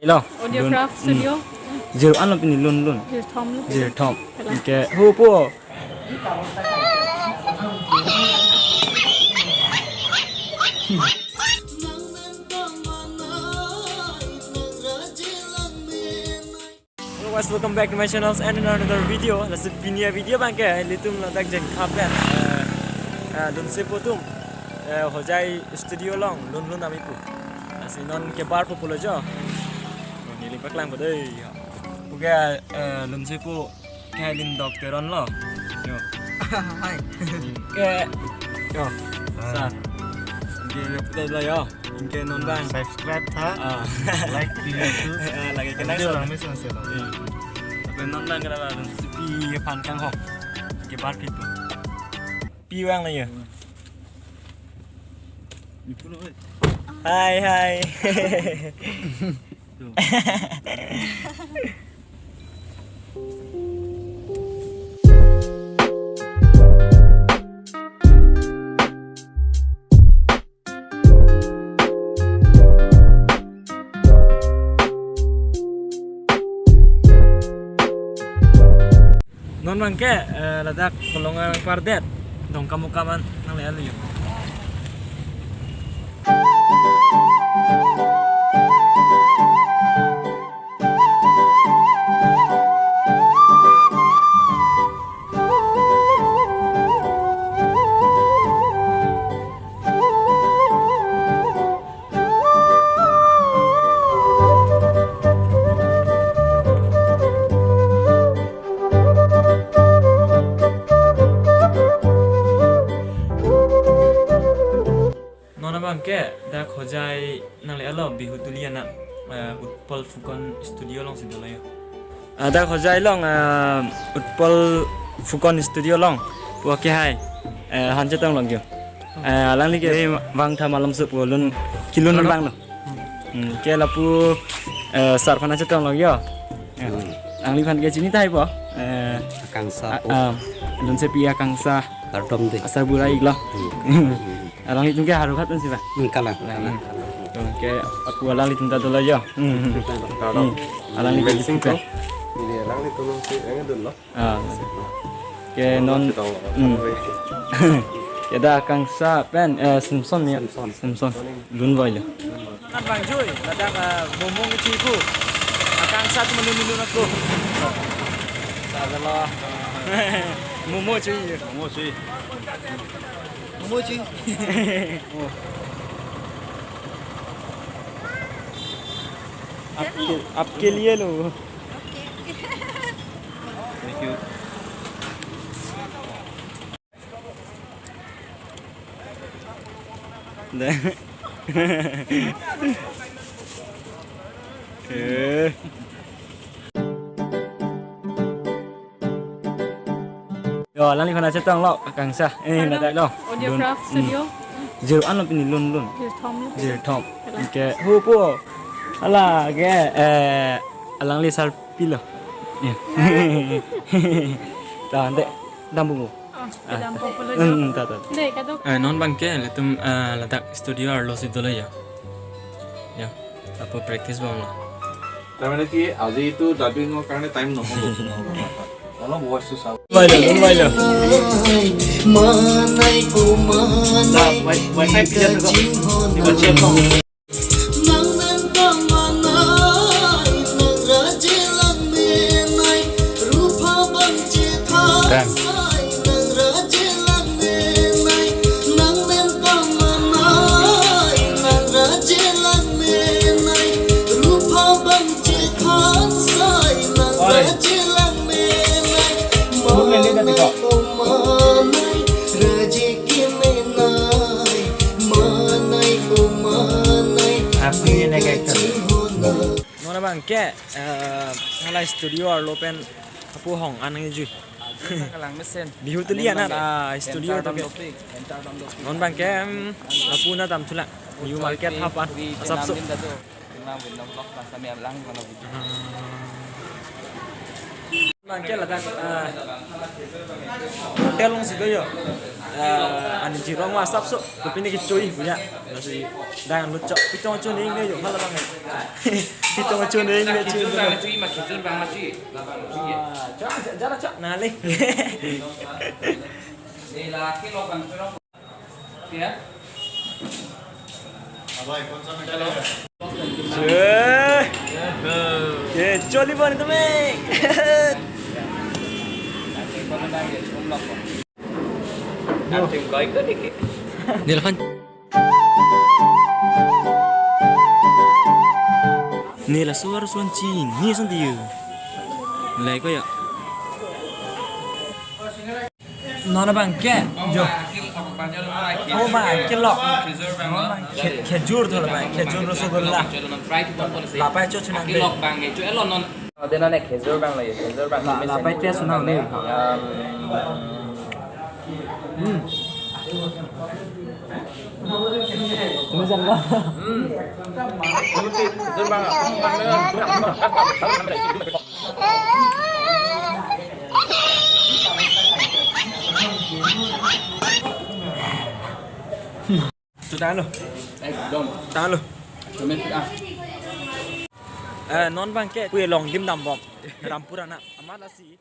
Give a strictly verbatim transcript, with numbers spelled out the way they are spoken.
Lo. Audiocraft Studio. Jirpo-an lo pini lun lun. Jirthom lo. Jirthom. Kalang. Anke ho po. Hello guys, welcome back to my channel and another video. Lasi pini a-video abangke ilitum ladak Jengkha pen, eh, eh, lunsepo atum, eh, Hojai studio along lun lun nangji pu. Lasi non kebarpo pulo jo. Oh, neli paklangpo dei. Puke, eh, lunsepo ke Lindok Teron lo. Yo. Hai. Ke. Yo. Hai. Sir. Anke le putai lo yo. Anke non abang. Subscribe tha. Ah. Like video tu. Ah, lagi kenang. Video so. Lang mes masih lo. Hmm. Anke non abang kena lo. Sepi phan kang ho. Kebar pit tu. Pi vang lo yo. Hai, hai. Non abangke, eh, ladak Kolonga pardet, Dongkamukam an nangle-etlo yo. Non abangke dak Hojai nangle-etlo Bihutuli anat, eh, Utpal Fukan Studio alongsi dolo yo. Ah, dak Hojai along, eh, Utpal Fukan Studio along. Puke hai. Eh, han chetong lok yo. Eh, alangli ke vang tha malom sup lun kelun abang lo. Hmm, ke lapu, eh, sir aphan chetong lok yo. Eh, hmm. Alangliphan ke chini tahai po. Eh, Akangsha a-, po. Ah, lunsepi Akangsha. Kardom dei. Asar burai lo. Hmm. Alanglitum ke Howraghat pensi ba? Hmm, kalang, kalang, kalang. Oke, aku alanglitum ta dolo yo. Hmm, hmm. Kardom. Hmm. Alanglitum Mensing ke. Ko. Ini alanglitum si, yang itu lo. Ah. Ke non, hmm. Ke dak Akangsha pen, eh, Samson ya. Samson. Samson. Lun vai lo. Kan bang Jui, ladak, eh, momo ngechi ku. Akangsha tu melun melun aku. Salah. Momo chui. Momo chui. Momo chui. Oh. आपके, आपके लिए लो। Thank you. Deh. Eh. Yo, alangliphan chetong lo, Akangsha. Eh, lun, ladak lo. Audiocraft Studio. Jirpo-an lo pini lun lun. Jirthom lo. Jirthom. Kalang. Anke ho po. Hala ke, eh, alangli sir pi lo. Ya. Ta ante dampo mo. Oh, kedam populo jo. Hmm, ta, ta. Dei, kadok. Eh, non abangke ilitum, eh, ladak studio arlo si dolo yo. Ya, lapu practice bomlo. তাৰমানে কি, আজি এইটো ডাবিঙৰ কাৰণে টাইম নহ'ব। অলপ ভইচটো চাওক। Vai lo, vai lo. Manai o manai, wi-, wifi pila tu kok? Di wifi kok? Apa ini naik? Non abangke, eh, hala studio arlo pen apu hong an nangji. Kalang mesen. Bihutuli anat, ah, studio tu ke. Non abangke, em, apu na dam chula. New market hapan. Asap so. Abangke ladak, eh, hotel alongsi do yo. Eh, ani jirong ma sapso, tapi ne kechui punya. Lasi dang luchok, pitong chun ing ne yo, hala bang. Pitong chun ing ne chun. Khejur bang ma chui, ma khejur bang ma chui. Ah, chok, chok, chok, chok. Nali. Ni laki lo bang churong. Ya. Choi. Ye, choli bani tumi. Nilphan. Nila suar suan ching, ni sang dia. Lai ko ya. Non abang ke, jo. Oh, bang, kelok. Khe-, khejur tho bang, khejur, rasgulla. Lapai cho chunang de. Dena ne khejur bang lo ye, khejur bang. La, lapai test chunang de. Hmm. Tumi jan lo. Hmm. Khejur bang. Sudah lo. Ekdom. Tang lo. Cuma ah. Eh, non bang ke, kue long dim dam bom. Rampura na. Amat lasi.